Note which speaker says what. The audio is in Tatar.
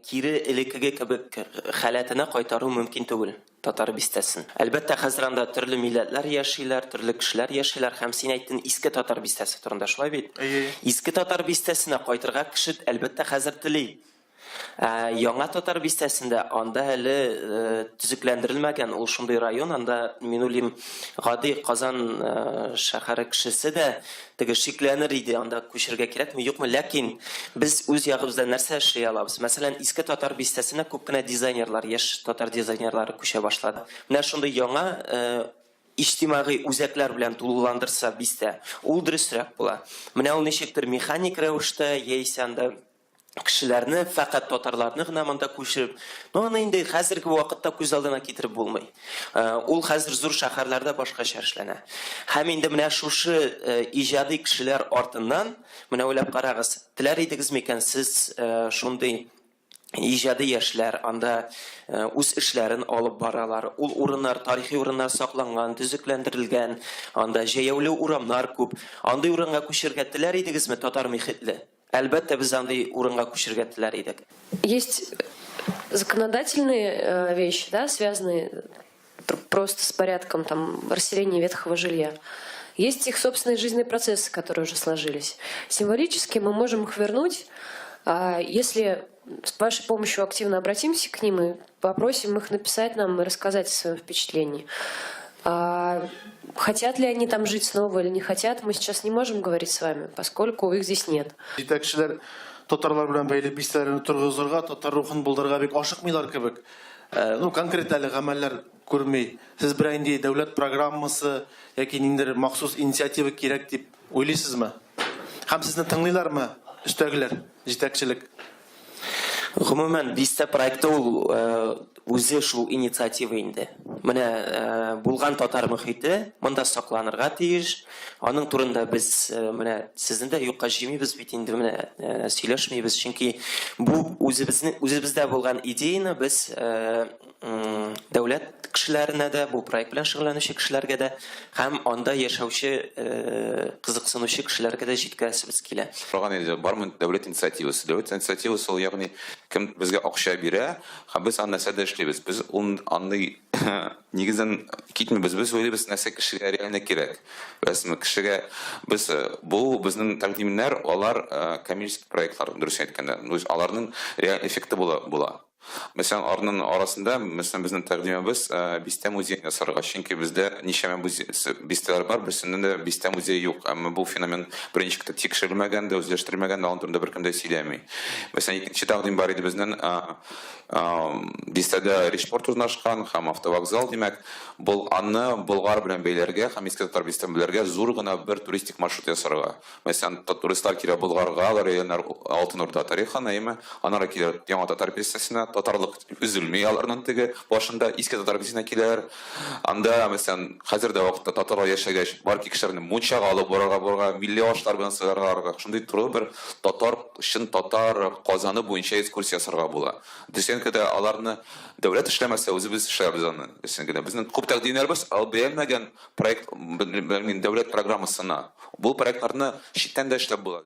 Speaker 1: Кире элеккеге кебек халәтенә кайтару мөмкин түгел Татар бистәсен. Әлбәттә, хәзер анда төрле милләтләр яшиләр, төрле кешеләр яшиләр һәм син әйттең Иске Татар бистәсе турында, шулай бит?
Speaker 2: Әйе.
Speaker 1: Иске Татар бистәсенә кайтырга кеше, әлбәттә, хәзер тели. Ә Яңа Татар бистәсендә анда әле төзекләндерелмәгән, ул шундый район, анда, мин уйлыйм, гади Казан шәһәре кешесе дә теге шикләнер иде, анда күчергә кирәкме, юкмы. Ләкин без үз ягыбыздан нәрсә эшли алабыз? Мәсәлән, Иске Татар бистәсенә күп кенә дизайнерлар, яшь татар дизайнерлары күчә башлады. Менә шундый яңа иҗтимагый үзәкләр белән тулыландырса бистә, ул дөресрәк була. Менә ул ничектер механик рәвештә яисә анда кешеләрне, фәкать татарларны гына монда күчереп, ну аны инде хәзерге вакытта күз алдына китереп булмый. Э, ул хәзер зур шәһәрләрдә башкача эшләнә. Һәм инде менә шушы э, иҗади кешеләр артыннан, менә уйлап карагыз, теләр идегез микән сез э, шундый иҗади яшьләр анда үз эшләрен алып баралар. Ул урыннар, тарихи урыннар сакланган, төзекләндерелгән, анда җәяүле урамнар күп. Андый урынга күчергә теләр идегезме татар михитле? Әлбәттә, без андый урынга күчергә теләр идек.
Speaker 3: Есть законодательные вещи, да, связанные просто с порядком там расселения ветхого жилья. Есть их собственные жизненные процессы, которые уже сложились. Символически мы можем их вернуть, если с вашей помощью активно обратимся к ним и попросим их написать нам и рассказать о своем впечатлении. А хотят ли они там жить снова или не хотят, мы сейчас не можем говорить с вами, поскольку их здесь нет.
Speaker 2: Җитәкчеләр татарлар белән бәйле бистәләрне торгызырга, татар рухын булдырырга бик ашыкмыйлар кебек. Ну, конкрет әле гамәлләр күрми. Сез берәр нинди дәүләт программасы яки ниндидер махсус инициатива кирәк дип уйлыйсызмы? Һәм сезне тыңлыйлармы өстәгеләр, җитәкчелек?
Speaker 1: Гомумән, бистә проекты ул үзе шул инициатива инде. Менә булган татар мөхите монда сакланырга тиеш. Аның турында без менә сезне дә юкка җыймыйбыз бит инде, менә сөйләшмибез, чөнки бу үзебезнең үзебездә булган идеяны без дәүләт кешеләренә дә, бу проект белән шөгыльләнүче кешеләргә дә һәм анда яшәүче кызыксынучы кешеләргә дә җиткерәсебез килә.
Speaker 4: Сораган иде, бармы дәүләт инициативасы? Дәүләт инициативасы ул, ягъни кем безгә акча бирә, һәм без аны нәрсәдә эшлибез. Без ул андый нигездән китмибез. Без уйлыйбыз, нәрсә кешегә реально кирәк. Беләсезме, кешегә без бу безнең тәкъдимнәр, алар коммерческий проектлар, дөресен әйткәндә. То есть аларның реаль эффекты була була. Мәсәлән, аларның арасында, мәсәлән, безнең тәкъдимебез бистә музеен ясарга, чөнки бездә ничәмә бистәләр бар, берсендә дә бистә музее юк. Әмма бу феномен берничек тә тикшерелмәгән дә, үзләштерелмәгән дә, аның турында беркем дә сөйләми. Мәсәлән, икенче тәкъдим бар иде безнең, бистәдә Речпорт урнашкан һәм автовокзал, димәк, бу аны Болгар белән бәйләргә һәм Иске Татар бистәсен бәйләргә зур гына бер туристик маршрут ясарга. Мәсәлән, туристлар килә Болгарга, алар өйрәнәләр Алтын Урда тарихын, әйеме? Аннары килә Яңа татар бистәсенә, татарлык өзелми аларның теге башында, Иске татар бистәсенә киләләр. Анда, мәсәлән, хәзер дә вакытта татарлар яшәгәч, бар ки кешеләрне мунчага алып барырга, барырга, милли ашлар белән сыйларга, барырга. Шундый туры бер татар, чын татар Казаны буенча экскурсия ясарга була. Дөресен әйткәндә, аларны дәүләт эшләмәсә, үзебез эшләрбез аны. Дөресен әйткәндә, безнең күп тәкъдимнәребез алып бирелмәгән. Проект, белмим, дәүләт программасына. Бу проектларны читтән дә эшләп була.